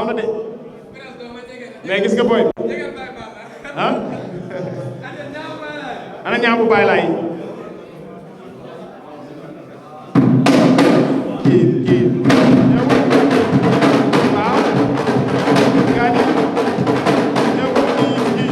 gaaw na de mais gis nga booy ah ana ñaabu baay laay kii waaw gaa ñi ñëw kii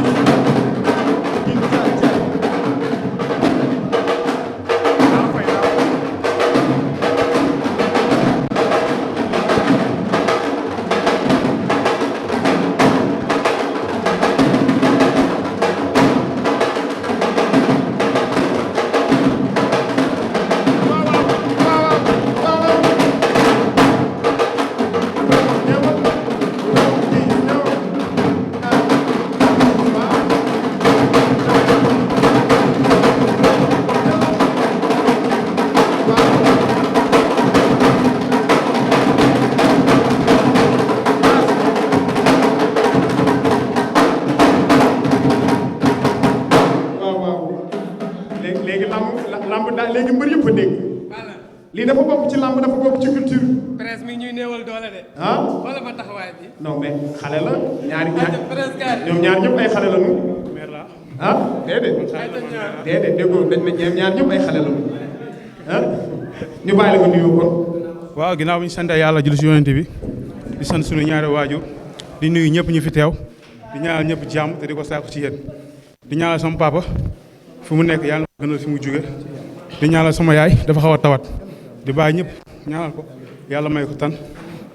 léegi mbër yëpp a dégg lii dafa bokk ci lamb dafa bokk ci culture. presse mi ñuy néewal doole de. ah wala ba taxawaay bi. non mais xale la ñoom ñaar ñëpp ay xale la ñu. ah déedéet déggoo dañ ne ñaar ñëpp ay xale la ñu ah ñu bàyyi la ko nuyoo kon. waaw ginnaaw bi ñu sant yàlla julli si yonent bi di sant suñu ñaari waajur di nuyu ñëpp ñu fi teew di ñaanal ñëpp jàmm te di ko saako ci yéen di ñaanal sama papa fu mu nekk yàlla na gënal fi mu jóge di ñaanal sama yaay dafa xaw a tawat di bàyyi ñëpp ñaanal ko yàlla may ko tan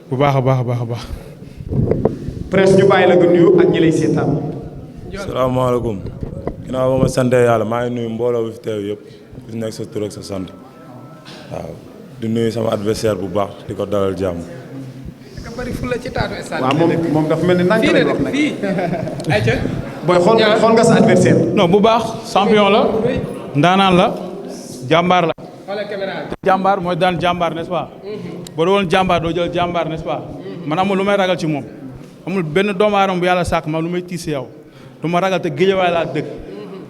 bu baax a baax a baax a baax. presse ñu bàyyi la nga nuyu ak ñi lay seetaan. salaamaaleykum ginnaaw ba ma sant yàlla maa ngi nuyu mbooloo bi fi teew yëpp di nekk sa tur ak sa sant waaw di nuyu sama adversaire bu baax di ko dalal jàmm. nga bari fu la ci taatu stade. waaw moom dafa mel ni nag lay wax nag fii ayca. booy xool nga sa adversaire. non bu baax champion la ndaanaan la jàmbaar la. jàmbaar mooy daan jàmbaar n'est-ce pas. boo doon woon jàmbaar doo jël jàmbaar n'est-ce pas. man amul lu may ragal ci moom amul benn doomu aadama bu yàlla sàkk ma lu may tiis yow du ma ragal te géejawaay laa dëkk.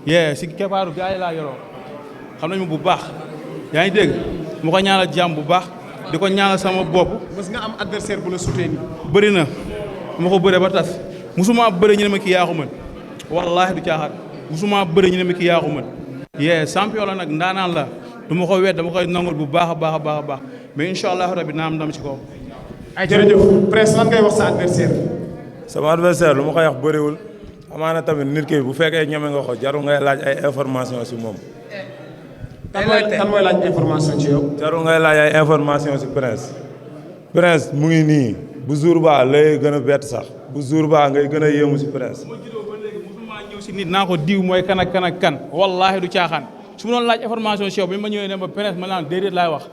yee si keppaaru gars yi laa yoroo xam nañu bu baax yaa ngi dégg mu ko ñaanal jàmm bu baax di ko ñaanal sama bopp. mës nga am adversaire bu la sutee nii. bëri na ma ko bëree ba tas musuma bëri ñu ne ma kii yaa ko mën wallaahi du caaxaan musuma bëri ñu ne ma kii yaa ko mën. yee champion la nag ndaanaan la du ma ko wet dama koy nangul bu baax a baax a baax a baax mais incha allah rabi naa am ndam ci kaw. ay jërëjëf presse lan ngay wax sa adversaire. sama adversaire lu ma koy wax bëriwul amaana tamit nit ki bu fekkee ñeme nga ko jarul ngay laaj ay information si moom. kan mooy laaj information ci yow. jarul ngay laaj ay information si Prince. Prince mu ngi nii bu jour ba lay gën a bett sax bu jour ba ngay gën a yéemu si Prince. ma juddoo ba léegi musuma ñëw si nit naa ko diw mooy kan ak kan ak kan wallaahi du caaxaan su ma doon laaj information si yow bi ma ñëwee ne ma Prince ma naan déedéet laay wax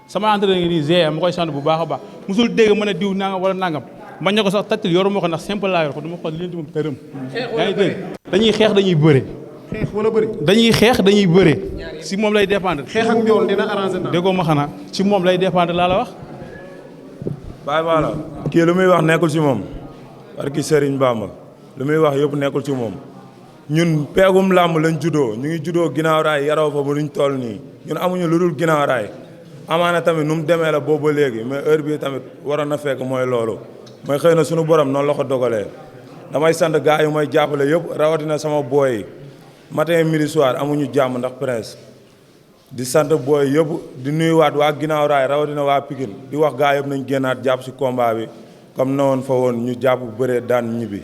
sama entraîneur ngi nii GM ma koy sant bu baax a baax musul dégg mën a diw nangam wala nangam ma ña ko sax tàccal yoruma ko ndax simple laa yor ko du ma xool leen moom tërëm yaa ngi dégg dañuy xeex dañuy bëre xeex wala bëri. dañuy xeex dañuy bëre si moom lay dépendre xeex ak njool dina arrangé na. déggoo ma xanaa si moom lay dépendre laa la wax baay baa la kii lu muy wax nekkul ci moom parce que Serigne Bamba lu muy wax yëpp nekkul ci moom ñun peegum làmb lañ juddoo ñu ngi juddoo ginnaaw raay yaroo fa ba luñ toll nii ñun amuñu lu dul ginnaaw raay amaana tamit nu mu demee la boobu ba léegi mais heure bii tamit waroon na fekk mooy loolu mooy xëy na suñu borom noonu la ko dogalee damay sant gars yu may jàppale yëpp rawatina sama booy yi matin midi soir amuñu jàmm ndax Prince di sant booy yëpp di nuyuwaat waa ginnaaw raay rawatina waa Pikine di wax gars yëpp nañ génnaat jàpp si combat bi comme na woon fa woon ñu jàpp bëree daan ñibbi.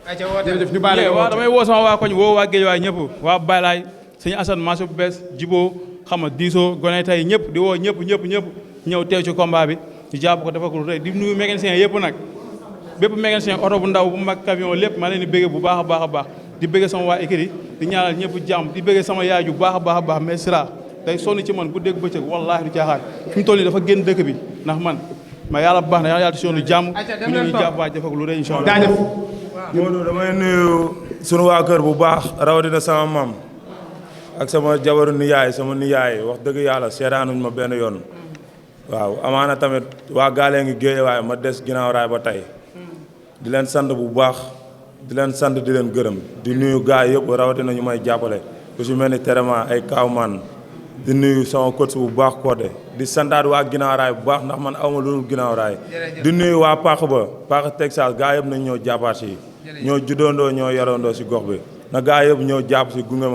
jërëjëf ñu baale waaw damay woo sama waa koñ woo waa géej waay ñëpp waa Baylaay sëñ Assane Massou bees Jibo xam nga diisoo gone tey ñëpp di woo ñëpp ñëw teew ci combat bi ñu jàpp ko dafa ko tey di nuyu mécanicien yëpp nag bépp mécanicien oto bu ndaw bu mag camion lépp maa leen di bëgge bu baax a baax a baax di bëgge sama waa écrit di ñaanal ñëpp jàmm di bëgge sama yaay ju baax a baax a baax mais sira day sonn ci man bu dégg bëccëg wallaahi du caaxaan fi mu toll nii dafa génn dëkk bi ndax man ma yàlla baax na yàlla sonn jàmm ñu ñëw ñu jàpp waa defak lu rëy incha allah jaajëf. Modou damay nuyu sunu waa kër bu baax rawatina sama maam ak sama jabaru niyaay sama niyaay wax dëgg yàlla seedaanuñ ma benn yoon waaw amaana tamit waa gaalee ngi géej waaye ma des ginnaaw raay ba tey di leen sant bu baax di leen sant di leen gërëm di nuyu gaay yëpp rawatina ñu may jàppale ku si mel ni Téréma ay Kaawman di nuyu sama coach bu baax Codé di santaat waa ginnaaw raay bu baax ndax man awma lu dul ginnaaw raay di nuyu waa Paax Texas gaa yëpp nañ ñëw jàppaat si ñoo juddoondoo ñoo yaroondoo si gox bi na gaa yëpp ñëw jàpp si gunge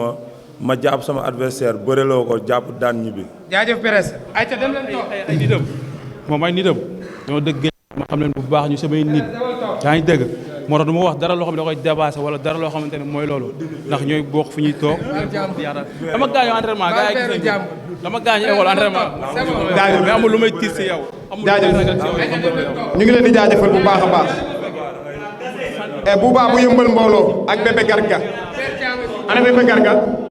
ma jàpp sama adversaire bëreloo ko jàpp daan ñibbi. jaajëf Pérez. ayca dem leen toog ay nitam moom ay nitam ñoo dëgg ma xam leen bu baax ñu samay nit yaa ngi dëgg moo tax du ma wax dara loo xam ne da koy dépassé wala dara loo xamante ne mooy loolu ndax ñooy bokk fu ñuy toog dama gaañu entraînement gaa yi gis nañu dama gaañu école entraînement mais amul lu may tiis si yow jaajëf ñu ngi leen di jaajëfal bu baax a baax bu baax bu yëmbal mbooloo ak bébé garga ana bébé garga